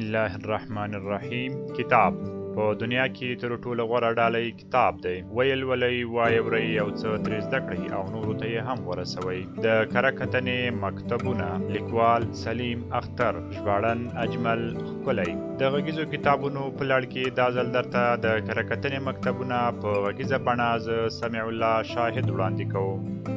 الله الرحمن الرحیم. کتاب په دنیا کې تر ټولو غوره ډالۍ کتاب دی. ویل ولئ، وایورئ او څه ترې زده کړئ او نورو ته یې هم ورسوئ. د کره کتنې مکتبونه، لیکوال سلیم اختر، ژباړن اجمل ښکلی. د غږیزو کتابونو په لړ کې دا ځل درته د کره کتنې مکتبونه په غږیزه بڼه زه سمیع الله شاهد وړاندې کوم.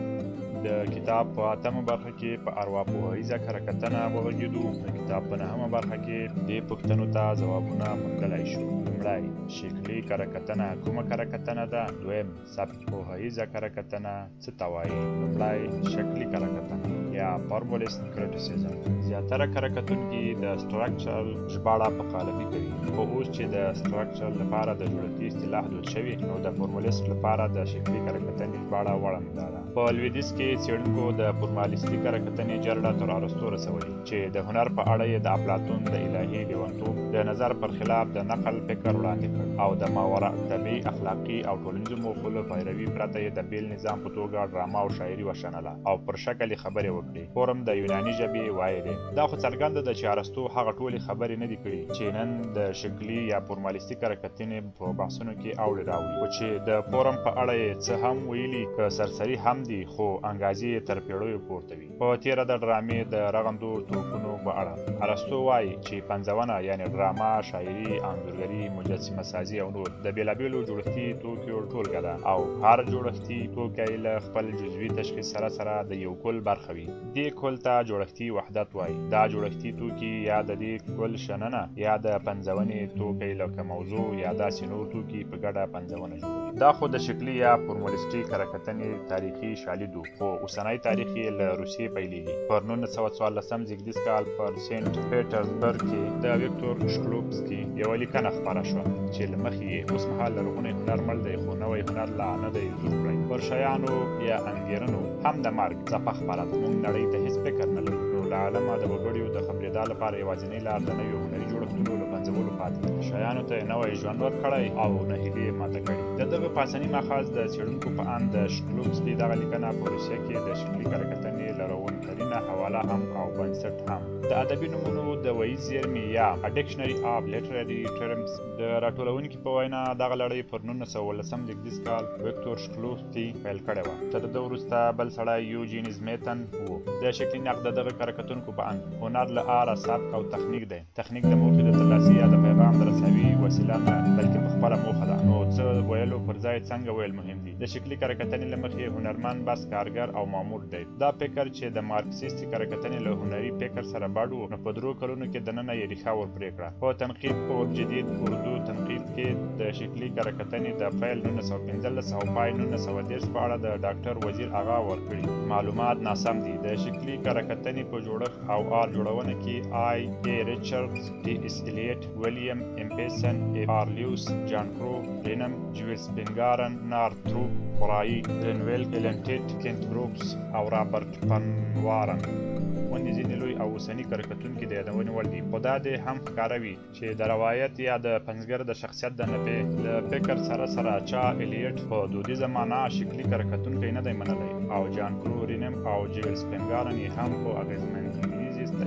د کتاب په اتمه برخه کې په ارواپوهیزه کره کتنه وغږېدو. د کتاب په نهمه برخه کې دې پوښتنو ته ځوابونه موندلی شو. لومړی، شکلي کره کتنه کومه کره کتنه ده؟ دویم، سبک پوهیزه کره کتنه څه ته وایي؟ لومړی، شکلي کره کتنه یا فارمولیست کریټیسیزم. زیاتره کره کتونکي د سټرکچرل ژباړه په قالبي کوي، خو اوس چې د سټرکچرل لپاره د جوړښتي اصطلاح دود شوې، نو د فورمولیست لپاره د شکلي کره کتنې ژباړه وړنده ده. په لویدیځ کې څېړونکو د فورمالیستي کره کتنې جرړه تر ارسطو رسولې، چې د هنر په اړه یې د افلاطون د الهي لیونتوب د نظر پر خلاف د نقل فکر وړاندې کړ او د ماوراء طبیعي، اخلاقي او ټولنیزو موخو له پیروي پرته یې د بېل نظام په توګه ډرامه او شاعري وشنله او پر شکل یې خبرې وکړې. فورم د یوناني ژبې ویی دی. دا خو څرګنده ده چې ارسطو هغه ټولې خبرې نه دي کړي چې نن د شکلي یا فورمالیستي کره کتنې په بحثونو کې اوړي راوړي، خو چې د فورم په اړه یې څه هم ویلي که سرسري هم دي، خو انګازې یې تر پیړیو پورته وي. په تېره د ډرامې د رغندو توکونو په اړه ارسطو وایي چې پنځونه یعنې ډرامه، شاعري، انځورګري، مجسمه سازي او نور د بېلابېلو جوړښتي توکیو ټولګه ده او هر جوړښتي توکی له خپل جزوي تشخیص سره سره د یو کل برخه وي. دې کل ته جوړښتي وحدت وایي. دا جوړښتي توکي یا د دې کل شننه یا د پنځونې توکی لکه موضوع یا داسې نور توکي په ګډه پنځونه جوړوي. دا خو د شکلي یا فورمولیستي کره کتنې تاریخي شالید و، خو اوسنی تاریخ یې له روسیې پیلېږي. پر 1914 زېږدیز کال پر سینټ پیټرزبرګ کې د ویکتور شکلوفسکي یوه لیکنه خپره شوه چې له مخې یې اوسمهال لرغونی هنر مړ دی، خو نوی هنر لا نه دی ظهور کړی. پر شیانو یا انګېرنو هم د مرګ څپه خپره ده. موږ نړۍ ته هېڅ فکر نه لرو، نو له عالمه د وګړیو د خبرېدا لپاره یوازینۍ لار د نویو هنري جوړښتونو له پنځولو پاتې ده. شیانو ته یې نوی ژوند ورکړی او نهیلي یې ماته کړې. د دغه پاسني ماخذ د څېړونکو په اند د شکلوفسکي دغه لیکنه په روسیه کې د شکلي کره کتنې لرغونترینه حواله هم او بنسټ هم. د ادبي نومونو د وییز زېرمې یا A Dictionary of Literary Terms د راټولونکي په وینا دغه لړۍ پر 1917 زېږدیز کال ویکتور شکلوفسکي پیل کړې وه. تر ده وروسته بل سړی یوجین زمیتن و. د شکلي نقد د دغه کره کتونکو په اند هنر له آره سبک او تخنیک دی. تخنیک د موخې د ترلاسي یا د پیغام د رساوي وسیله نه، بلکې په خپله موخه ده، نو څه ویلو پر ځای څنګه ویل مهم دي. د شکلي کره کتنې له مخې هنرمند بس کارګر او مامور دی. دا فکر چې د مارکسیستي کره کتنې له هنري فکر سره بډ و، نو په 3 کلونو کې دننه یې ریښه ور پرې کړه. په تنقید اور جدید اردو تنقید کې د شکلي کره کتنې د پیل 1915 او پای 1930 په اړه د ډاکټر وزیر اغا ورکړي معلومات ناسم دي. د شکلي کره کتنې په جوړښت او آر جوړونه کې آی ای ریچارډز، ټي اس الیټ، ویلیم امپیسن، ای آر لیوس، جان کرو، رینم، جویلز بنګارن، نارتروپ فرای، رینویل، ایلن ټیټ، کینت بروکس او رابرټ پنوارن غوندې ځینې لوی او اوسني کره کتونکي د یادونې وړ دي. خو دا دې هم ښکاره وي چې د روایت یا د پنځګر د شخصیت د نفې له فکر سره سره چا الیټ په دودیزه معنا شکلي کره کتونکی نه دی منلی او جان کرو، رینم او جیلز پنګارن یې هم په اغېزمنیزې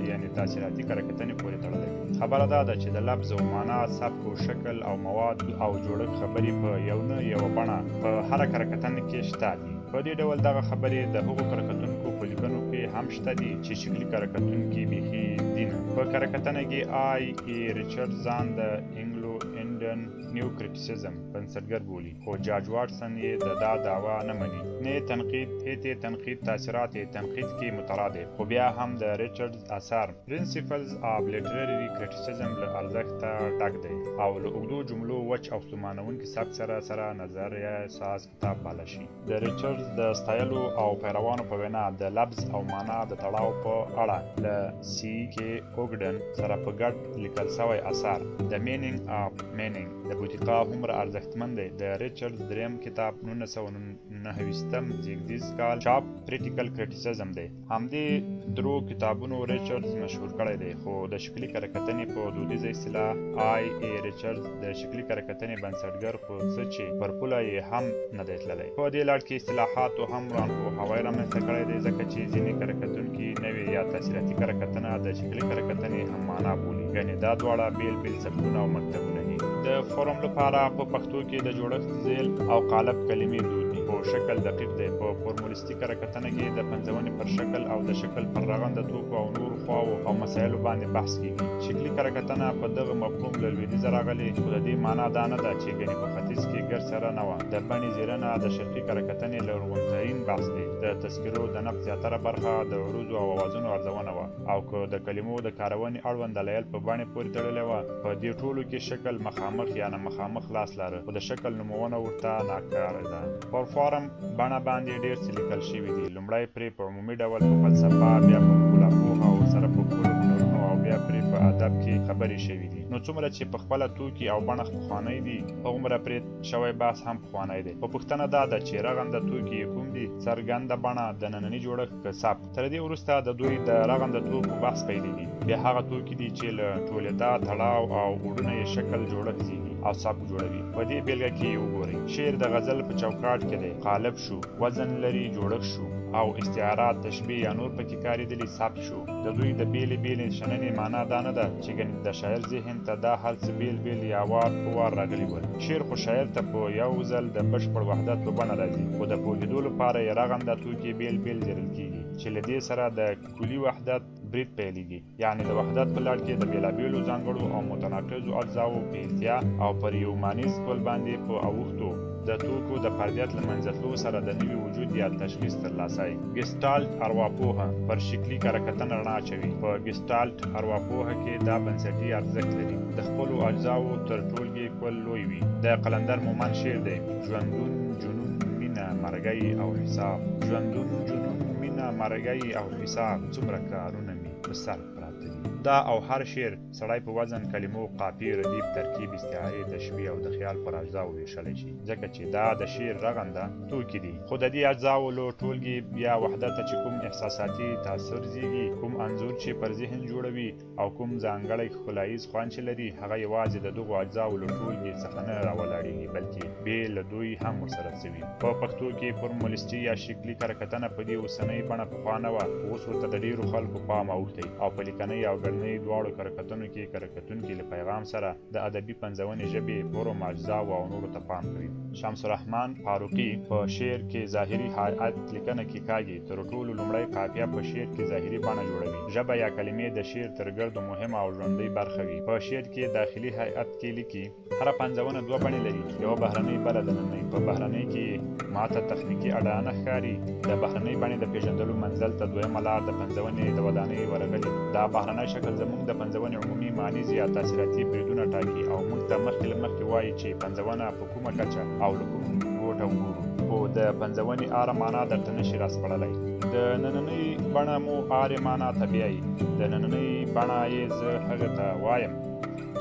یعنې تاثیراتي کره کتنې پورې تړلی دی. خبره دا ده چې د لفظ او معنا، سبک او شکل او مواد او جوړښت خبرې په یو نه یوه بڼه په هره کره کتنه کې شته دي. په دې ډول دغه خبرې د هغو کره کتونکو په لیکنو کې هم شته دي چې شکلي کره کتونکي بیخي دي نه. په کره کتنه کې آی ای ریچارډ ځان د انګلو انډین نیو کریټیسیزم بنسټګر بولي، خو جارج واټسن یې د دا دعوا نه مني. نه تنقید، هیت تنقید، تاثیرات تنقید کې مترادف، خو بیا هم د ریچارډز اثر Principles of Literary Criticism له ارزښته ډک دی او له اوږدو جملو وچ او ستومانوونکي سبک سره سره نظریه ساز کتاب باله شي. د ریچارډز د ستایلو او پیروانو په وینا د لفظ او معنا د تړاو په اړه له سی کې اوګډن سره په ګډ لیکل شوی اثر The Meaning of Meaning د بوتیقا هومره ارزښتمن دی. د ریچارډز دریم کتاب 1929 زېږدیز کال چاپ کریټیکل کریټیسیزم دی. همدې 3 کتابونو ریچارډز مشهور کړی دی، خو د شکلي کره کتنې په دودیزه اصطلاح آی ای ریچارډز د شکلي کره کتنې بنسټګر خو څه چې پر پوله یې هم نه دی تللی. په دې لړ کې اصطلاحاتو هم وران پوهاوی رامنځته کړی دی، ځکه چې ځینې کره کتونکي نوې یا تاثیراتي کره کتنه د شکلي کره کتنې هم معنا بولي، ګنې دا دواړه بېل بېل سبکونه او مکتبونه دي. د فورم لپاره په پښتو کې د جوړښت، ذیل او قالب کلمې دود دي، خو شکل دقیق دی. په فورمولیستي کره کتنه کې د پنځونې پر شکل او د شکل پر رغنده توکو او نورو خواوو او مسایلو باندې بحث کېږي. شکلي کره کتنه په دغه مفهوم له لوېدیځه راغلې، خو د دې معنا دا نه ده چې ګنې په ختیځ کې ګرد سره نه وه. د بڼې ځیرنه د شرقي کره کتنې لرغونترین بحث دی. د تذکرو د نقد زیاتره برخه د عروضو او اوازونو ارزونه وه او که د کلمو د کارونې اړوند دلایل په بڼې پورې تړلې وه، په دې ټولو کې شکل مخامخ یا نه مخامخ لاس لاره، خو د شکل نومونه ورته ناکاره ده. پر فارم بڼه باندې ډېر څه لیکل شوي دي. لومړی پرې په عمومي ډول په فلسفه، بیا په ښکلاپوهه او ورسره په ښکلو هنرونو او بیا پرې په ادب کې خبرې شوې دي. نو څومره چې په خپله توکي او بڼه پخوانی دي، هغومره پرې شوی بحث هم پخوانی دی. خو پوښتنه دا ده چې رغنده توکي یې کوم دي؟ څرګنده بڼه، د ننني جوړښت که سبک؟ تر دې وروسته د دوی د رغنده توکو بحث پیلېږي. بیا هغه توکي دي چې له ټولېدا، تړاو او اوډونه یې شکل جوړښت زیږي او سبک جوړوي. په دې بېلګه کې یې وګورئ. شعر د غزل په چوکاټ کې دی، قالب شو، وزن لري، جوړښت شو او استعارات، تشبیه یا نور پکې کارېدلي، ثبت شو. د دوی د بېلې بېلې شننې معنا دا نه ده چې ګنې د شاعر ذهن ته دا هر څه بېل بېل یا وار په وار راغلي ول. شعر خو شاعر ته په یو ځل د بشپړ وحدت په بڼه راځي، خو د پوهېدو لپاره یې رغنده توکي بېل بېل ځیرل کېږي چې له دې سره د کلي وحدت برید پیلېږي، یعنې د وحدت په لړ کې د بېلابېلو ځانګړو او متناقضو اجزاوو پېلتیا او پر یو مانیز کل باندې په اوښتو د توکو د فردیت له منځه تلو سره د نوي وجود یا تشخیص ترلاسی. ګسټالټ ارواپوهه پر شکلي کره کتنه رڼا اچوي. په ګسټالټ ارواپوهه کې دا بنسټي ارزښت لري، د خپلو اجزاوو تر ټولګې کل لوی وي. د قلندر مومند شعر دی: ژوندون جنون مینه مرګی او حساب، ژوندون جنون مینه مرګی او حساب، څومره کارونه مې په سر پراته دي. دا او هر شعر سړی په وزن، کلمو، قافیې، ردیف، ترکیب، استعارې، تشبیه او د خیال پر اجزاوو ویشلی شي، ځکه چې دا د شعر رغنده توکي دي. خو د دې اجزاوو له ټولګې یا وحدته چې کوم احساساتي تاثر زیږي، کوم انځور چې پر ذهن جوړوي او کوم ځانګړی ښکلاییز خوند چې لري، هغه یوازې د دغو اجزاوو له ټولګې څخه نه راولاړېږي، بلکې بې له دوی هم ورسره څه وي. په پښتو کې فورمولیستي یا شکلي کره کتنه په دې اوسنۍ بڼه پخوا نه وه، خو اوس ورته د ډېرو خلکو پام اوښتی او په لیکنۍ او ګړنۍ دواړو کره کتنو کې کره کتونکي له پیغام سره د ادبي پنځونې ژبې، فورم، اجزاوو او نورو ته پام کوي. شمس الرحمن فاروقي په شعر کې ظاهري هیئت لیکنه کې کاږي، تر ټولو لومړی قافیه په شعر کې ظاهري بڼه جوړوي. ژبه یا کلمې د شعر تر ګردو مهمه او ژوندۍ برخه وي. په شعر کې داخلي هیئت کې لیکي: هره پنځونه دوه بڼې لري، یوه بهرنۍ بله دننۍ. په بهرنۍ کې یې ماته تخنیکي اډانه ښکاري. د بهرنۍ بڼې د پېژندلو منزل ته دویمه لار د پنځونې د ودانۍ ورغلې. دا بهرنی شکل زموږ د پنځونې عمومي مانیز یا تاثیراتي بریدونه ټاکي او موږ ته مخکې له مخکې وایي چې پنځونه په کومه کچه او له کوم ګوټه وګورو، خو د پنځونې آره معنا درته نشي راسپړلی. د نننۍ بڼه مو آرې معنا ته بیایي. د نننۍ بڼه یې زه هغه ته وایم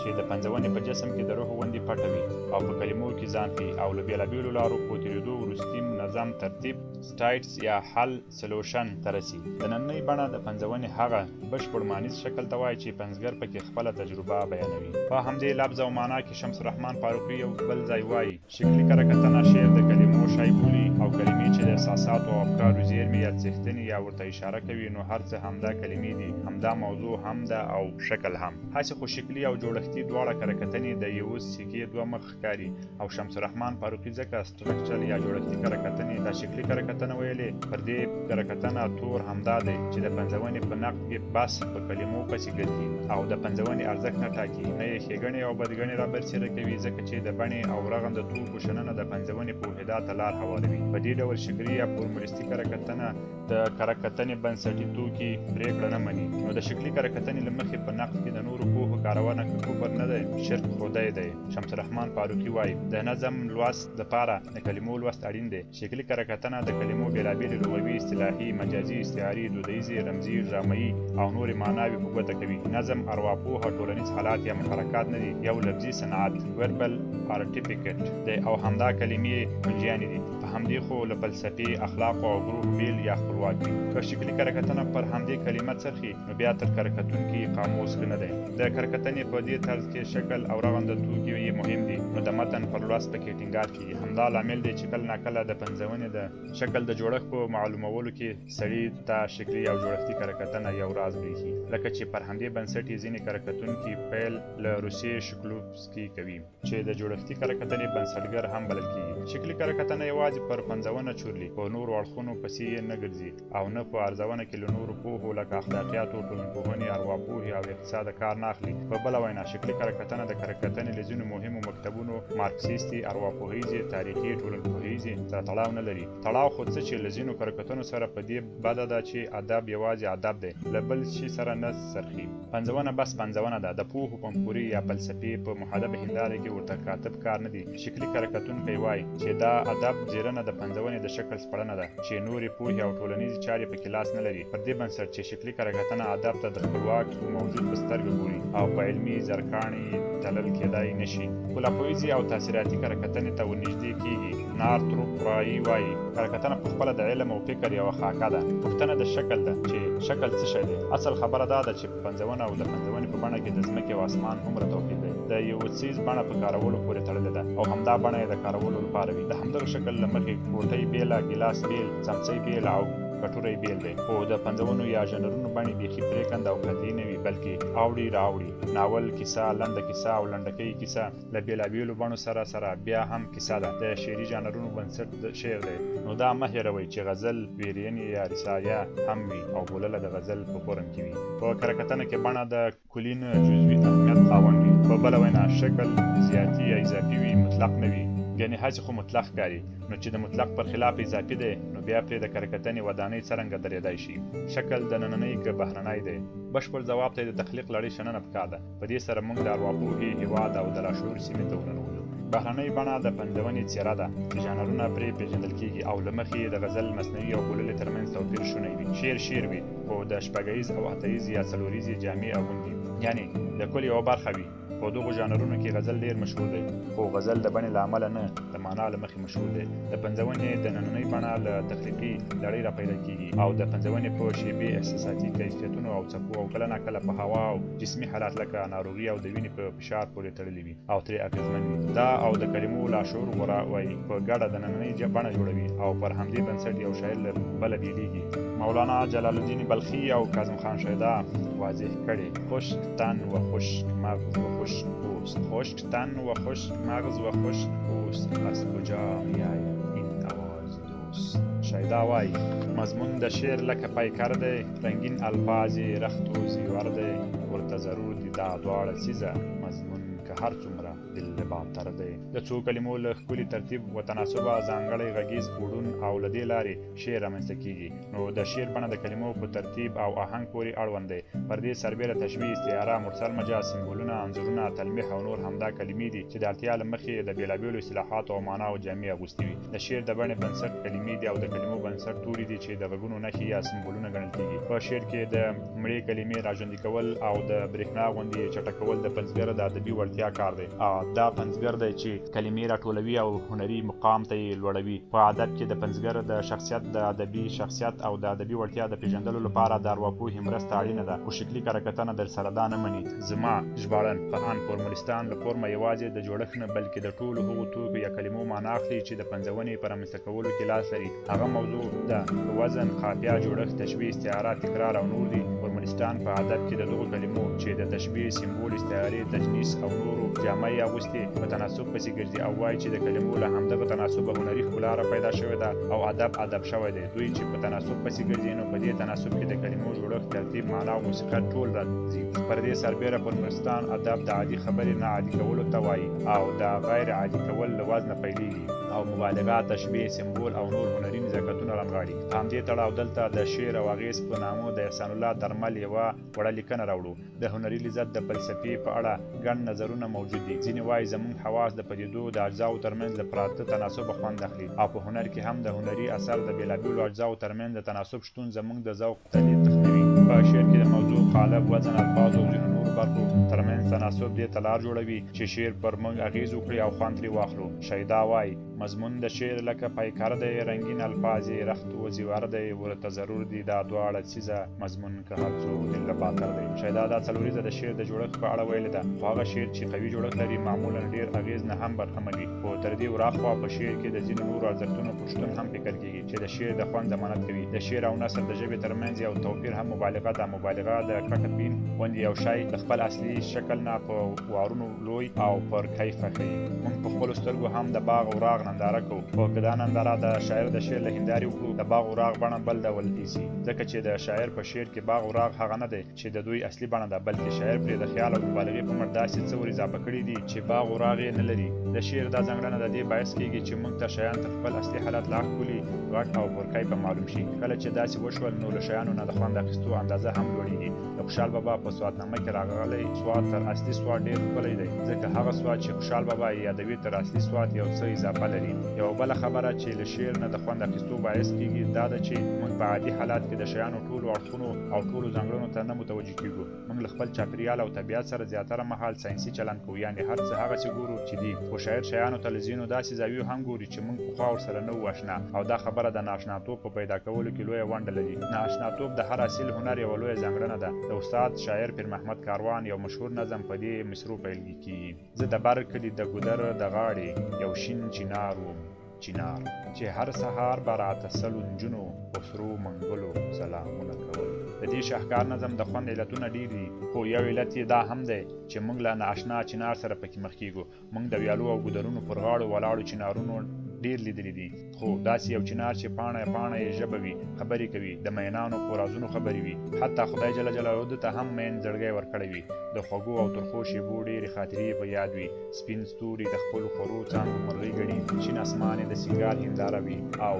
چې د پنځونې په جسم کې د روح غوندې پټه وي او په کلمو کې ځان ښیي او له بېلابېلو لارو په تېرېدو وروستي منظم ترتیب، سټایټس یا حل، سلوشن ته رسي. د نننۍ بڼه د پنځونې هغه بشپړ مانیز شکل ته وایي چې پنځګر پکې خپله تجربه بیانوي. په همدې لفظ او معنا کې شمس الرحمن فاروقي یو بل ځای وایي: شکلي کره کتنه شعر د کلمو شی بولي او کلمې چې د احساساتو او افکارو زیرمې یا څښتنې یا ورته اشاره کوي، نو هر څه همدا کلمې دي، همدا موضوع هم ده او شکل هم. هسې خو شکلي او جوړښتي دواړه کره کتنې د یوه سکې دوه مخ ښکاري او شمس الرحمن فاروقي ځکه سټرکچر یا جوړښتي کره کتنې ته شکلي کره کتنه ویلې. پر دې کره کتنه تور همدا دی چې د پنځونې په نقد کې بس په کلمو پسې ګرځي او د پنځونې ارزښت نه ټاکي، نه یې ښېګڼې او بدګڼې رابرسېره کوي، ځکه چې د بڼې او رغنده توکو شننه د پنځونې پوهېدا ته لار هواروي. په دې ډول شکلي یا فورمولیستي کره کتنه د کره کتنې بنسټي توکي پرېکړه نه مني. نو د شکلي کره کتنې له مخې په نقد کې د نورو پوهو کارونه که کفر نه دی، شرک خو دی دی. شمس الرحمن فاروقي وایي: د نظم لوست لپاره د کلمو لوست اړین دی. شکلي کره کتنه د کلمو بېلابېلې لغوي، اصطلاحي، مجازي، استعاري، دودیزې، رمزي، ډرامایي او نورې معناوې په ګوته کوي. نظم ارواپوهه ټولنیز حالات یا محرکات نه دي، یو لفظي صنعت، وربل آرټیفیکټ دی او همدا کلمې کنجیانې دي. په همدې خو له فلسفې، اخلاقو او ګروهو بېل یا خپلواک وي. که شکلي کره کتنه پر همدې کلمه څرخي، نو بیا تر کره کتونکي قاموس ښه نه دی. د کره کتنې په دې طرز کې شکل او رغنده توکي یې مهم دي، نو د متن پر لوست پکې ټینګار کېږي. همدا لامل دی چې کله ناکله د پنځونې د شکل د جوړښت په معلومولو کې سړي ته شکلي او جوړښتي کره کتنه یو راز برېښي، لکه چې پر همدې بنسټ یې ځینې کره کتونکي پیل له روسیې شکلوفسکي کوي، چې د جوړښتي کره کتنې بنسټګر هم بلل کېږي. شکلي کره کتنه یوازې پر پنځونه چورلي، په نورو اړخونو پسې یې نه ګرځي او نه په ارزونه کې له نورو پوهو لکه اخلاقیاتو، ټولنپوهنې، ارواپوهې او اقتصاده کار نه اخلي. په بله وینا، شکلي کره کتنه د کره کتنې له ځینو مهمو مکتبونو مارکسیستي، ارواپوهیزې، تاریخي، ټولنپوهیزې سره تړاو نه لري. تړاو خو څه چې له ځینو کره کتنو سره په دې بده ده چې ادب یوازې ادب دی، له بل شي سره نه څرخي. پنځونه بس پنځونه ده، د پوهو پمپوري یا فلسفې په محدبه هنداره کې ورته کاتب کار نه دي. شکلي کره کتونکی وایي چې دا ادب ځیرنه د پنځونې د شکل سپړنه ده چې نورې پوهې او ټولنیزې چارې پکې لاس نه لري. پر دې بنسټ چې شکلي کره کتنه ادب ته د خپلواک موجود په سترګه ګوري او په علمي زرکاڼي تلل کېدای نه شي. ښکلاپوهیزې او تاثیراتي کره کتنې ته ورنږدې کېږي. نارتروپ رایي وایي کره کتنه په خپله د علم او فکر یوه خاکه ده. پوښتنه د شکل ده چې شکل څه شی دی. اصل خبره دا ده چې په پنځونه او د پنځونې په بڼه کې د ځمکې او اسمان هومره توپیر دی. د یو څیز بڼه په کارولو پورې تړلې ده او همدا بڼه یې د کارولو لپاره وي. د همدغه شکل له مخې کوټۍ بېله، ګیلاس بېل، څمڅۍ بېله او کټوری بېل دی. خو د پنځونو یا ژانرونو بڼې بیخي پرېکنده او قطعي نه وي، بلکې اوړي راوړي. ناول، کیسه، لنډه کیسه او لنډکۍ کیسه له بېلابېلو بڼو سره سره بیا هم کیسه ده. د شعري ژانرونو بنسټ شعر دی، نو دا مه هېروئ چې غزل، ویرینې یا رسایه هم وي او بولله د غزل په فورم کې وي. په کره کتنه کې بڼه د کلي نه جزوي اهمیت خاوند وي. په بله وینا، شکل زیاتي یا اضافي وي، مطلق نه وي. ګنې هسې خو مطلق ښکاري، نو چې د مطلق پر خلاف اضافي دی، نو بیا پرې د کره کتنې ودانۍ څرنګه درېدای شي؟ شکل د نننۍ که بهرنی دی؟ بشپړ ځواب ته یې د تخلیق لړۍ شننه پکار ده. په دې سره موږ د ارواپوهې هېواد او د لاشعور سیمې ته ورننوځو. بهرنۍ بڼه د پنځونې څېره ده چې ژانرونه پرې پېژندل کېږي او له مخې یې د غزل، مثنوي او بوللې ترمنځ توپیر شونی وي. شعر شعر وي، خو د شپږیز او اتهیز یا څلوریزې جامې اغوندي، یعنې د کل یوه برخه وي. په دغو ژانرونو کې غزل ډېر مشهور دی، خو غزل د بڼې له امله نه، د معنا له مخې مشهور دی. د پنځونې د نننۍ بڼه له تخلیقي لړۍ را پیدا کېږي او د پنځونې په شیبې احساساتي کیفیتونو او څپو او کله ناکله په هوا او جسمي حالات لکه ناروغي او د وینې په فشار پورې تړلې وي او ترې اغېزمن وي. دا او د کلمو لاشعور غوره وایي په ګډه د نننۍ بڼه جوړوي او پر همدې بنسټ یو شاعر له بله بېلېږي. مولانا جلال الدین بلخي او کاظم خان شیدا واضح کړې: خشک تن و خشک مغز و خشک پوست، خشک تن و خشک مغز و خشک پوست، از کجا میآید این آواز دوست. شیدا وایي مضمون د شعر لکه پیکر دی، رنګین الفاظ یې رخت و زیور دی، ورته ضرور دي دا دواړه څیزه، مضمون که هر څومره دلباتر دی. د څو کلمو له ښکلي ترتیب و تناسبه ځانګړی غږیز اوډون او له دې لارې شعر رامنځته کېږي. نو د شعر بڼه د کلمو په ترتیب او آهنګ پورې اړوند دی. پر دې سربېره تشبیه، استعاره، مرسل مجاز، سمبولونه، انځورونه، تلمیح او نور همدا کلمې دي چې د اړتیا له مخې د بېلابېلو اصطلاحاتو او معناوو جامې اغوستې وي. د شعر د بڼې بنسټ کلمې دي او د کلمو بنسټ توري دي چې د غږونو نښې یا سمبولونه ګڼل کېږي. په شعر کې د مړې کلمې راژوندي کول او د برېښنا غوندې یې چټکول د پنځګر د ادبي وړتیا کار دی. دا پنځګر دی چې کلمې راټولوي او هنري مقام ته یې لوړوي. په ادب کې د پنځګر د شخصیت، د ادبي شخصیت او د ادبي وړتیا د پېژندلو لپاره د ارواپوهې مرسته اړینه ده، خو شکلي کره کتنه در سره دا نه مني. زما ژباړن په ان فورمولیستان له فورمه یوازې د جوړښت نه، بلکې د ټولو هغو توکو یا کلمو معنا اخلي چې د پنځونې په رامنځته کولو کې لاس لري. هغه موضوع ده که وزن، قافیه، جوړښت، تشبیه، استعاره، تکرار او نور دي. فورمولیستان په ادب کې د دغو کلمو چې د تشبیه، سمبول، استعارې، تجنیس او نورو جامه یې اغوستې په تناسب پسې ګرځي او وایي چې د کلمو له همدغه تناسبه هنري ښکلا را پیدا شوې ده او ادب ادب شوی دی. دوی چې په تناسب پسې ګرځي، نو په دې تناسب کې د کلمو جوړښت، ترتیب، معنا او موسیقي ټول راځي. پر دې سربېره فورمولیستان ادب د عادي خبرې نه عادي کولو ته وایي او دا غیر عادي کول له وزنه پیلېږي او مبالغه، تشبیه، سمبول او نور هنري نزاکتونه رانغاړي. په همدې تړاو دلته د شعر او اغېز په نامه د احسان الله درمل یوه وړه لیکنه راوړو. د هنري لذت د فلسفې په اړه ګڼ نظرونه موجود دي. ځینې وایي زموږ حواس د پدیدو د اجزاوو ترمنځ له پراته تناسبه خوند اخلي او په هنر کې هم د هنري اثر د بېلابېلو اجزاوو ترمنځ د تناسب شتون زموږ د ذوق تلې تخنوي. په شعر کې د موضوع، قالب، وزن، الفاظو او ځینو نورو برخو ترمنځ تناسب دې ته لار جوړوي چې شعر پر موږ اغېز وکړي او خوند ترې واخلو. شیدا وایي مضمون د شعر لکه پیکر دی، رنګین الفاظ یې رخت و زیور دی، ورته ضرور دي دا دواړه څیزه، مضمون که هر څو دله باتر دی. شیدا دا څلوریزه د شعر د جوړښت په اړه ویلې ده، خو هغه شعر چې قوي جوړښت لري معمولا ډېر اغېز نه هم برخمن وي. خو تر دې وراخوا په شعر کې د ځینو نورو ارزښتونو پر شتون هم فکر کېږي چې د شعر د خوند ضمانت کوي. د شعر او نثر د ژبې ترمنځ یو توپیر هم مبالغه ده. مبالغه د کټه پین غوندې یو شی د خپل اصلي شکل نه په وارونو لوی او پر کیفه ښيي. موږ په خپلو سترګو هم د باغ او راغ ننداره کوو، خو که دا ننداره د شاعر د شعر له هندارې وکړو، د باغ او راغ بڼه بل ډول ایسي، ځکه چې د شاعر په شعر کې باغ او راغ هغه نه دی چې د دوی اصلي بڼه ده، بلکې شاعر پرې د خیال او مبالغې په مټ داسې څه ور اضافه کړي دي چې باغ او راغ یې نه لري. د شعر دا ځانګړنه د دې باعث کېږي چې موږ ته شیان تر خپل اصلي حالت لا ښکلي، غټ او پر کیفه معلوم شي. کله چې داسې وشول نو له شیانو نه د خوند اخیستو اندازه هم لوړېږي. د خوشحال بابا په سواتنامه کې راغلی سوات تر اصلي سوات ډېر ښکلی دی، ځکه هغه سوات چې خوشحال بابا یې یادوي تر اصلي سوات یو څه اضافه لري. یوه بله خبره چې له شعر نه د خوند اخیستو باعث کېږي دا ده چې موږ په عادي حالت کې د شیانو ټولو اړخونو او ټولو ځانګړنو ته نه متوجه کېږو. موږ له خپل چاپېریال او طبیعت سره زیاتره مهال ساینسي چلند کوو، یعنې هر څه هغسې ګورو چې دي، خو شاعر شیانو ته له ځینو داسې زاویو هم ګوري چې موږ پخوا ورسره نه وو اشنا، او دا خبره د نااشناتوب په پیدا کولو کې لویه ونډه لري. نااشناتوب د هر اصیل هنر یوه لویه ځانګړنه ده. د استاد شاعر پیر محمد کاروان یو مشهور نظم په دې مصرو پیل کېږي: زه د بر کلي د ګودر د غاړې یو شین چینار وم، چینار چې هر سهار به راته سلو نجونو په سرو منګولو سلامونه کول. د دې شاهکار نظم د خوند علتونه ډېر دي، خو یو علت یې دا هم دی چې موږ له نااشنا چینار سره پکې مخ کېږو. موږ د ویالو او ګودرونو پر غاړو ولاړو چینارونو ډېر لیدلي دي، خو داسې یو چینار چې پاڼه پاڼه یې ژبه وي، خبرې کوي، د مینانو په رازونو خبرې وي، حتی خدای جل جلاله ده ته هم مین زړګی ورکړی وي، د خوږو او ترخو شېبو ډېرې خاطرې یې په یاد وي، سپین ستوري د خپلو خورو څانګو مرغۍ ګڼي، شین اسمان یې د سینګار هنداره وي، او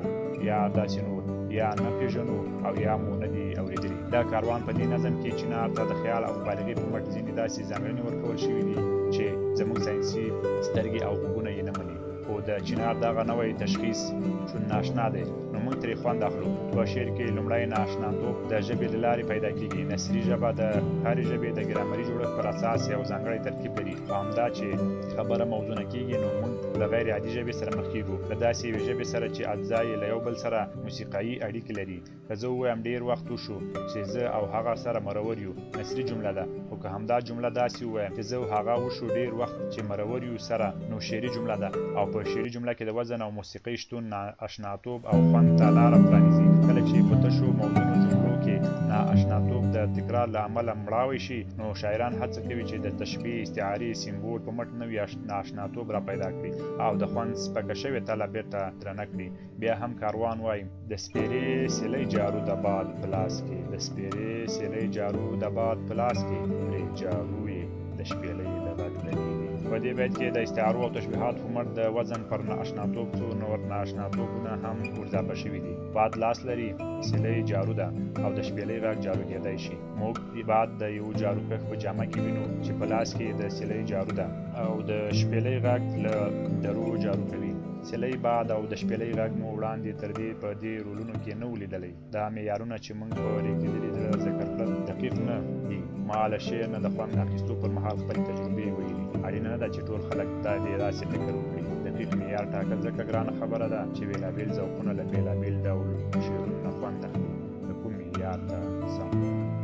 یا داسې نور یا نه پېژنو او یا مو نه دي اورېدلي. دا کاروان په دې نظم کې چینار ته د خیال او مبالغې په مټ ځینې داسې ځانګړنې ورکول شوې دي چې زموږ ساینسي سترګې او غوږونه یې نه مني. خو د چینار دغه نوی تشخیص چون نااشنا دی نو موږ ترې خوند اخلو. په شعر کې لومړی نااشناتوب د ژبې له لارې پیدا کېږي. نثري ژبه د هرې ژبې د ګرامري جوړښت پر اساس یو ځانګړی ترکیب لري، خو همدا چې خبره موزونه کېږي نو موږ له غیر عادي ژبې سره مخ کېږو، له داسې یوې ژبې سره چې اجزا یې له یو بل سره موسیقایي اړیکې لري. که زه ووایم ډېر وخت وشو چې زه او هغه سره مرور یو، نثري جمله ده، خو که همدا جمله داسې ووایم چې زه او هغه وشو ډېر وخت چې مرور یو سره، نو شعري جمله ده، او په شعري جمله کې د وزن او موسیقۍ شتون نااشناتوب او خوند ته لاره پرانیزي. کله چې په تشو موزونو جملو کې نااشناتوب د تکرار له امله مړاوی شي نو شاعران هڅه کوي چې د تشبیه، استعارې، سیمبول په مټ نوی نااشناتوب را پیدا کړي او د خوند سپکه شوې تله بېرته درنه کړي. بیا هم کاروان وایي: د سپېرې سیلۍ جارو د باد په لاس کې، د سپېرې سیلۍ جارو د باد په لاس کې، پرې جارو یې د شپېلۍ د غږ لګېږي. په دې بیت کې د استعارو او تشبیهاتو په مټ د وزن پر نااشناتوب څو نور نااشناتوبونه هم ورضافه شوي دي. باد لاس لري، سیلۍ جارو ده او د شپېلۍ غږ جارو کېدای شي. موږ باد د یو جاروکښ په جامه کې وینو چې په لاس کې د سیلۍ جارو ده او د شپېلۍ غږ له درو جارو کوي. سیلۍ، باد او د شپېلۍ غږ مو وړاندې تر دې په دې رولونو کې نه و لیدلی. دا معیارونه چې موږ په رېږدېدلي زړه ذکر کړل دقیق نه دي. ما له شعر نه د خوند اخیستو پر مهال خپلې تجربې ویلي. اړینه نه ده چې ټول خلک دا دې داسې فکر وکړي. دقیق معیار ټاکل ځکه ګرانه خبره ده چې بېلابېل ذوقونه له بېلابېل ډول شعرونو نه خوند اخلي. که کوم معیار ته سم.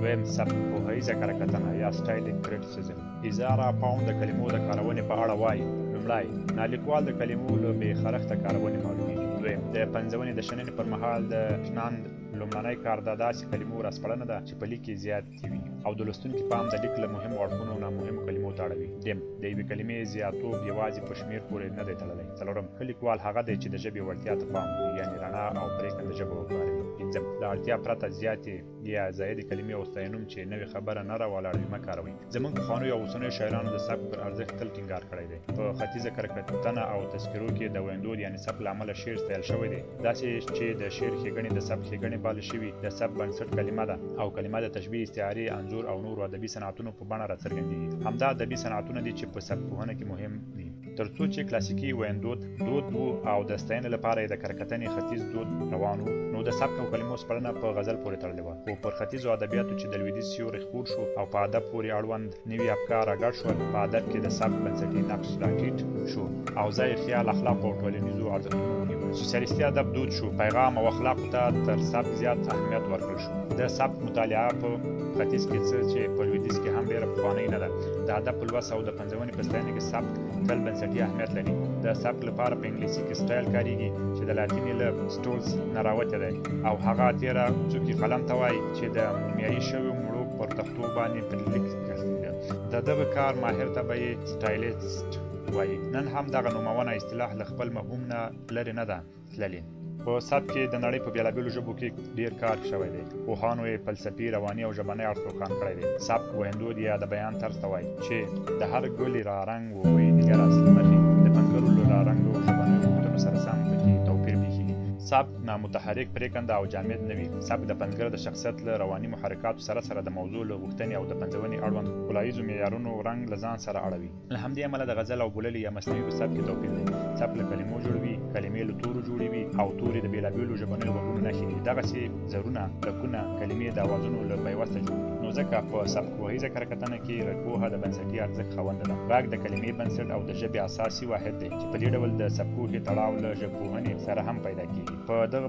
دویم سبک پوهییزه کره کتنه یا سټایلیک کریټیسزم. ایزارا پاوند د کلمو د کارونې په اړه وایي: لومړی، نالیکوال د کلمو له بې خرښته کارونې معلومېږي. دویم، د پنځونې د شننې پر مهال د شناند لومړنی کار د داسې کلمو راسپړنه ده چې په لیک کې زیاتې وي او د لوستونکي پام د لیک له مهمو اړخونو نامهمو کلمو ته اړوي. دریم، د یوې کلمې زیاتوب یوازې په شمېر پورې نه دی تړلی. څلورم، ښه لیکوال هغه دی چې د ژبې وړتیا ته پام وکړي، یعنې رڼا او پرېکنده ژبه وکاروي. پنځم، له اړتیا پرته زیاتې یا زایدې کلمې او ستاینوم چې نوې خبره نه راولاړوي مه کاروئ. زموږ پخوانیو او اوسنیو شاعرانو د سبک پر ارزښت تل ټینګار کړی دی. په ختیځه کره کتنه او تذکرو کې د ویندود یعنې سبک له امله شعر ستایل شوی دی، داسې چې د شعر ښېګڼې د سبک ښېګڼې بلل شوي. د سبک بنسټ کلمه ده او کلمه د تشبیه، استعارې، انځور او نورو ادبي صنعتونو په بڼه راڅرګندېږي. همدا ادبي صنعتونه دي چې په سبک پوهنه کې مهم دي. تر څو چې کلاسیکي ویندود دود وو او د ستاینې لپاره یې د کرکتنې ختیځ دود روان وو، نو د سبک او کلمو سپړنه په غزل پورې تړلې وه. خو پر ختیځو ادبیاتو چې د لویدیځ سیوری خپور شو او په ادب پورې اړوند نوي افکار راګډ شول، په ادب کې د سبک بنسټي نقش راټیټ شو او ځای خیال، اخلاقو او ټولنیزو ارزښتونو ونیو. سوسیالیستي ادب دود شو، پیغام او اخلاقو ته تر سبک زیات اهمیت ورکړل شو. د سبک مطالعه په ختیځ کې څه چې په لویدیځ کې هم ډېره پخوانۍ نه ده. د ادب په لوست او د پنځونې په ستاینه کې سبک تل بنسټي اهمیت لري. د سبک لپاره په انګلیسي کې سټایل کارېږي چې د لاتیني له سټولز نه راوتی دی او هغه تېره څوکې قلم ته وایي چې د مومیایي شویو مړو پر تختو باندې پرې لیک کښل. د دغه کار ماهر ته به یې سټایلیسټ وایي. نن هم دغه نومونه اصطلاح له خپل مفهوم نه لرې نه ده تللې. په سبک کې د نړۍ په بېلابېلو ژبو کې ډېر کار شوی دی. پوهانو یې فلسفي، رواني او ژبنی اړخ روښان کړی دی. سبک ویندود یا د بیان طرز ته وایي چې د هر ګلي را رنګ و بوی دیګر است له مخې د پنځګرو له رارنګو ژبنیو غوښتنو سره سم پکې توپیر پېښېږي. سبک نامتحرک، پرېکنده او جامد نه وي. سبک د پنځګر د شخصیت له رواني محرکاتو سره سره د موضوع له غوښتنې او د پنځونې اړوند ښکلاییزو معیارونو رنګ له ځان سره اړوي. له همدې امله د غزل او بوللې یا مثنوي په سبک کې توپیر دی. سبک له کلمو جوړ وي، کلمې له تورو جوړې وي او تورې د بېلابېلو ژبنیو غږونو نښې دي. دغسې زرونه، لکونه کلمې د اوازونو له پیوسته جوړې دي. نو ځکه په سبکپوهیزه کرکتنه کې غږپوهه د بنسټي ارزښت خاونده ده. غږ د کلمې بنسټ او د ژبې اساسي واحد دی چې په دې ډول د سبکپوهې تړاو له ژبپوهنې سره هم پیدا کېږي. په دغه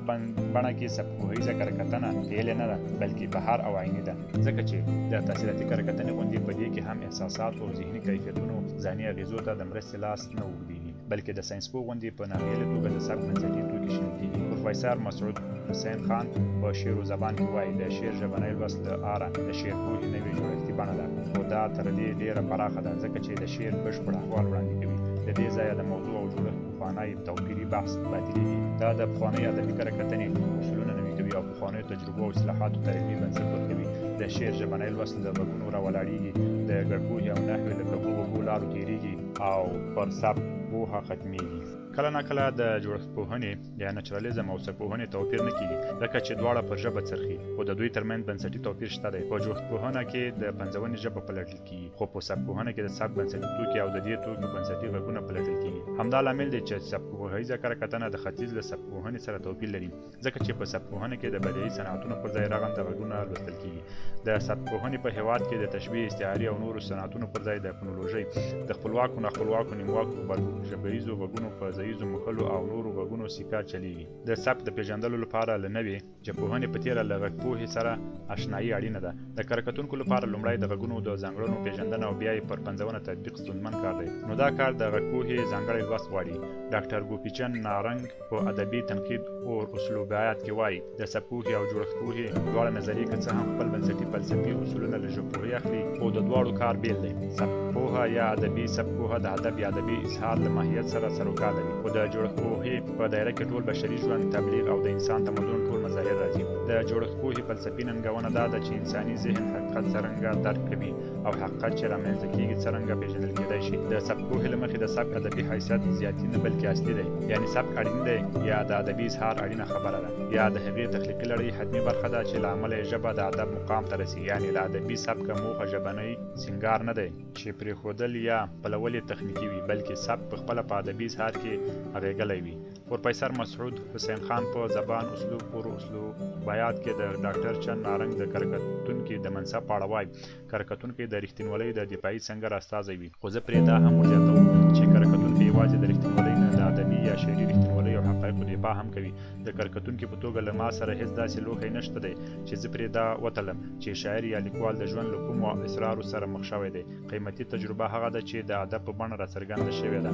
بڼه کې سبکپوهیزه کرکتنه فعلي نه ده، بلکې بهر او عیني ده، ځکه چې د تاثیراتي کرکتنې غوندې په دې کې هم احساساتو او ذهني کیفیتونو ځاني اغېزو ته د مرستې لاس نه اوږدېږي، بلکې د ساینسپوه غوندې په ناپېیلې توګه د سبک بنسټي توکي شنل کېږي. پروفیسور مسعود حسین خان په شعر و زبان کې وایي، د شعر ژبنی لوست له آره د شعر پوهې نوې جوړښتي بڼه ده، خو دا تر دې ډېره پراخه ده، ځکه چې د شعر بشپړ احوال وړاندې کوي. له دې ځایه د موضوع او جوړښت پخوانی توپیري بحث باطلېږي. دا د پخوانۍ ادبي کره کتنې اصولونه نوي کوي او پخوانیو تجربو او اصلاحاتو ته علمي بنسټ ورکوي. د شعر ژبنی لوست له غږونو راولاړېږي، د ګړپوهې او نحوې له کږو وږو لارو تېرېږي او پر سبک پوهه ختمېږي. کله ناکله د جوړښتپوهنې یا نچرالیزم او سبکپوهنې توپیر نه کېږي، ځکه چې دواړه پر ژبه څرخي، خو د دوی ترمنځ بنسټي توپیر شته دی. په جوړښتپوهنه کې د پنځونې ژبه پلټل کېږي، خو په سبکپوهنه کې د سبک بنسټي توکي او د دې توکو بنسټي غږونه پلټل کېږي. همدا لامل دی چې سبکپوهیزه کره کتنه د ختیځ له سبکپوهنې سره توپیر لري، ځکه چې په سبکپوهنه کې د بدیعي صنعتونو پر ځای رغنده غږونه لوستل کېږي. د سبکپوهنې په هېواد کې د تشبیه، استعارې او نورو صنعتونو پر ځای د فونولوژۍ، د خپلواکو، ناخپلواکو، نیمواکو ژبییزو غږونو په ځاییزو موښلو او نورو غږونو سیکه چلېږي. د سبک د پېژندلو لپاره له نوې ژبپوهنې په تېره له غږپوهې سره اشنايي اړینه ده. د کره کتونکو لپاره لومړی د غږونو د ځانګړنو پېژندنه او بیا یې پر پنځونه تطبیق ستونزمن کار دی، نو دا کار د غږپوهې ځانګړی لوست غواړي. ډاکټر ګوپیچن نارنګ په ادبي تنقید اور اسلوبیات کې وایي، د سبکپوهې او جوړښتپوهې دواړه نظریې که څه هم خپل بنسټي فلسفي اصولونه له ژبپوهې اخلي، خو د دواړو کار بېل دی. سبکپوهه یا ادبي سبکپوهه د ادب یا ادبي اظهار له ماهیت سره سروکار لري، خو د جوړښتپوهې په دایره کې ټول بشري ژوند، تبلیغ او د انسان تمدن ټول مظاهر راځي. د جوړښتپوهې فلسفي ننګونه دا ده چې انساني ذهن حقیقت څرنګه درک کوي او حقیقت چې رامنځته کېږي څرنګه پېژندل کېدای شي. د سبکپوهې له مخې د سبک ادبي حیثیت زیاتي نه بلکې اصلي دی، یعنې سبک اړین دی یا د ادبي اظهار اړینه خبره ده یا د هغې تخلیقي لړۍ حتمي برخه ده چې له امله یې ژبه د ادب مقام ته رسي. یعنې له ادبي سبکه موخه ژبنی سینګار نه دی چې پرېښودل یا پلول یې تخنیکي وي، بلکې سبک په خپله په ادبي اظهار کې اغېږلی وي. پروفیسور مسعود حسین خان په زبان، اسلوب اور اسلوبیات کې د ډاکټر چن نارنګ د کره کتونکي د منصب په اړه وایي، کره کتونکی د رښتینولۍ د دفاعي سنګر استازی وي، خو زه پرې دا هم ورزیاتوم چې کره کتونکی یوازې د رښتینولۍ نه، د ادبي یا شعري رښتینولۍ او حقایقو دفاع هم کوي. د کره کتونکي په توګه له ما سره هېڅ داسې لوښی نشته دی چې زه پرې دا وتلم چې شاعر یا لیکوال د ژوند له کومو اسرارو سره مخ شوی دی. قیمتي تجربه هغه ده چې د ادب په بڼه راڅرګنده شوې ده.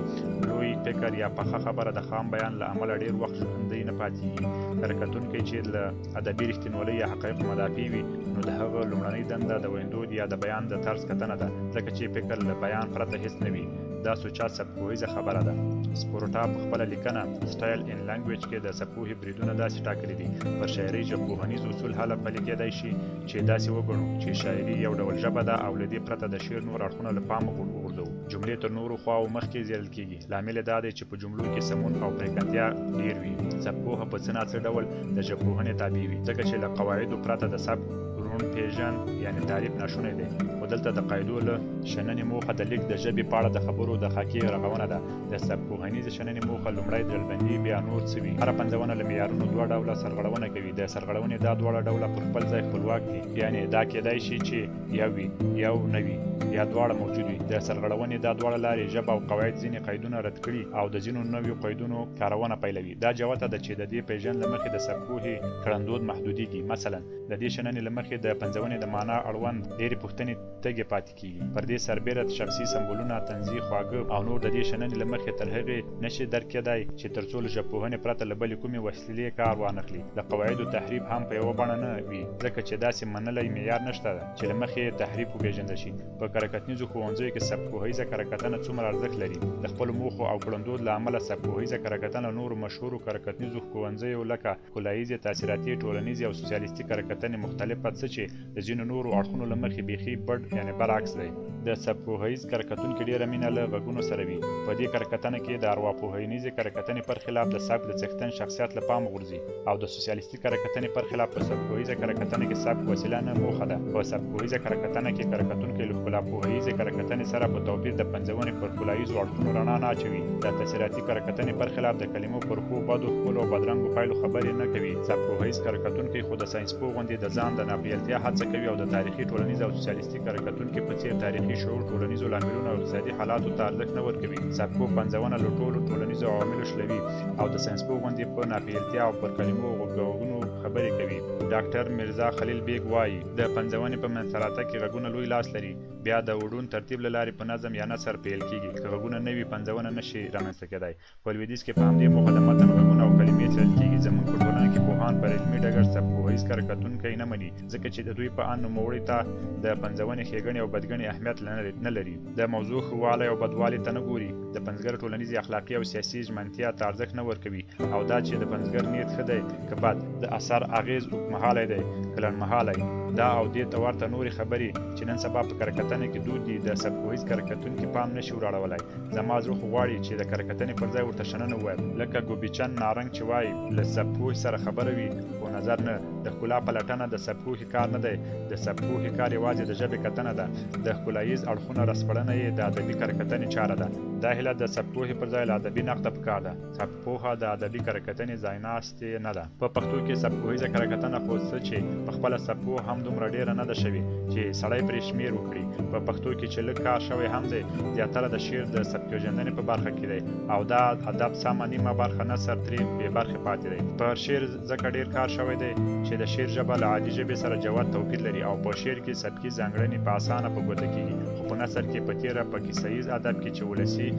لوی فکر یا پخه خبره د خام بیان له امله ډېر وخت ژوندۍ نه پاتېږي. کره کتونکی چې له ادبي رښتینولۍ یا حقایقو مدافع وي، نو د هغه لومړنۍ دنده د ویندود یا د بیان د طرز کتنه ده، ځکه چې فکر له بیان پرته هېڅ نه وي. دا سوچه سبکپوهیزه خبره ده. سپورټا په خپله لیکنه سټایل ان لانګویج کې د سبکپوهې بریدونه داسې ټاکلي دي: پر شاعرۍ ژبپوهنیز اصول هله پلي کېدای شي چې داسې وګڼو چې شاعري یو ډول ژبه ده او له دې پرته د شعر نور اړخونه له پامه وغورځوو. جملې تر نورو خواوو مخکې څېړل کېږي. لامل یې دا دی چې په جملو کې سمون او پرېکنتیا ډېر وي. سبکپوهه په څه ناڅه ډول د ژبپوهنې تابع وي، ځکه چې له قواعدو پرته د سبک روڼ روڼ پېژند یعنې تعریف ناشونی دی، خو دلته د قاعدو له شننې موخه د لیک د ژبې په اړه د خبرو د خاکې رغونه ده. د سبکپوهنیزې شننې موخه لومړی ډلبندي بیا نور څه وي. هره پنځونه له معیارونو دوه ډوله سرغړونه کوي. د سرغړونې دا دواړه ډوله پر خپل ځای خپلواک دي، یعنې دا کېدای شي چې یو وي، یو نه وي، یا دواړه موجود وي. د سرغړونې دا دواړه لارې ژبه او قواعد ځینې قیدونه رد کړي او د ځینو نویو قیدونو کارونه پیلوي. دا جوته ده چې د دې پېژند له مخې د سبکپوهې کړندود محدودېږي. مثلا د دې شننې له مخې د پنځونې د معنا اړوند ډېرې پوښتنې تږې پاتې کېږي. پر دې سربېره شخصي سمبولونه، طنزي خواږه او نور د دې شننې له مخې تر هغې نشي درک کېدای چې تر څو له ژبپوهنې پرته له بلې کومې وسیلې کار وانخلي. د قواعدو تحریف هم په یوه بڼه نه وي، ځکه چې داسې منلی معیار نشته چې له مخې یې تحریف وپېژندل شي. په کرکتنیزو ښوونځیو کې سبکپوهیزه کرکتنه څومره ارزښت لري؟ د خپلو موخو او کړندود له امله سبکپوهیزه کرکتنه له نورو مشهورو کرکتنیزو ښوونځیو لکه ښکلاییزې، تاثیراتي، ټولنیزې او سوسیالیستي کرکتنې مختلفه، څه چې د ځینو نورو اړخونو له مخې بیخي بډ یعنې برعکس دی. د سبکپوهیز کرکتونکي ډېره مینه له غږونو سره وي. په دې کرکتنه کې د ارواپوهنیزې کرکتنې پر خلاف د سبک د څښتن شخصیت له پامه غورځي او د سوسیالیستي کرکتنې پر خلاف په سبکپوهیزه کرکتنه کې سبک وسیله نه موخه ده. په سبکپوهیزه کرکتنه کې کرکتونکی له ښکلاپوهیزې کرکتنې سره په توپیر د پنځونې پر ښکلاییزو اړخونو رڼا نه اچوي. د تاثیراتي کرکتنې پر خلاف د کلمو پر ښو، بدو، ښکلو او بدرنګو پایلو خبرې نه کوي. سبکپوهیز کرکتونکی خو د ساینسپوه غوندې د ځان د ناپېیلتیا هڅه کوي او د تاریخي، ټولنیز او سوسیالیستي کرکتونکي په څېر تاریخي شعور، ټولنیزو لاملونو او اقتصادي حالاتو ته ارزښت نه ورکوي. سبکپوه پنځونه له ټولو ټولنیزو عواملو شلوي او د ساینسپوه غوندې په ناپېیلتیا او پر کلمو او غږونو خبرې کوي. ډاکټر میرزا خلیل بیګ وايي، د پنځونې په منځته راتګ کې غږونه لوی لاس لري. بیا د اوډون ترتیب له لارې په نظم یا نثر پېیل کېږي. که غږونه نه وي، پنځونه نه شي رامنځته کېدای. په لویدیځ کې په همدې موخه د متن غږونه او کلمې څېړل کېږي. زموږ په ټولنه کې پوهان پر علمي ډګر سبکپوهیز کرکتونکی نه مني، ځکه چې د دوی په اند نوموړي ته د پنځونې ښېګڼې او بدګڼې اهمیت نه لري. د موضوع ښه والی او بدوالی ته نه ګوري. د پنځګر ټولنیزې، اخلاقي او سیاسي ژمنتیا ته ارزښت نه ورکوي او دا چې د پنځګر نیت ښه دی که بد، د اثر اغېز اوږدمهالی دی که لنډمهالی، دا او دې ته ورته نورې خبرې چې نن سبا په کرکتنه کې دود دي، د سبکپوهیز کرکتونکي پام نه شي وراړولای. زما زړه خو غواړي چې د کرکتنې پر ځای ورته شننه ووایم، لکه ګوبیچن نارنګ چې وايي، له سبکپوهې سره خبره وي خو نظر نه. د ښکلا پلټنه د سبکپوهې کار نه دی. د سبکپوهې کار یوازې د ژبې کتنه ده. د ښکلاییز اړخونه راسپړنه یې د ادبي کرکتنې چاره ده. دا هیله د سبکپوهې پر ځای له ادبي نقده پکار ده. سبکپوهه د ادبي کرکتنې ځایناستې نه ده. په پښتو کې سبکپوهیزه کرکتنه خو څه چې په خپله سبکپوه هم دومره ډېره نه ده شوې چې سړی پرې شمېر وکړي. په پښتو کې چې لږ کار شوی هم دی، زیاتره د شعر د سبکپېژندنې په برخه کې دی او دا ادب سمه نیمه برخه نثر ترې بې برخې پاتې دی. پر شعر ځکه ډېر کار شوی دی چې د شعر ژبه له عادي ژبې سره جوت توپیر لري او په شعر کې سبکي ځانګړنې په اسانه په ګوته کېږي، خو په نثر کې په تېره په کیسه ییز ادب کې چې ولسي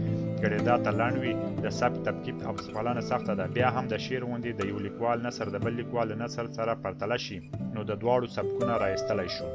ګړېدا ته لنډ وي، د سبک تفکیک او سپړنه سخته ده. بیا هم د شعر غوندې د یو لیکوال نثر د بل لیکوال له نثر سره پرتله شي، نو د دواړو سبکونه را ایستلی شو.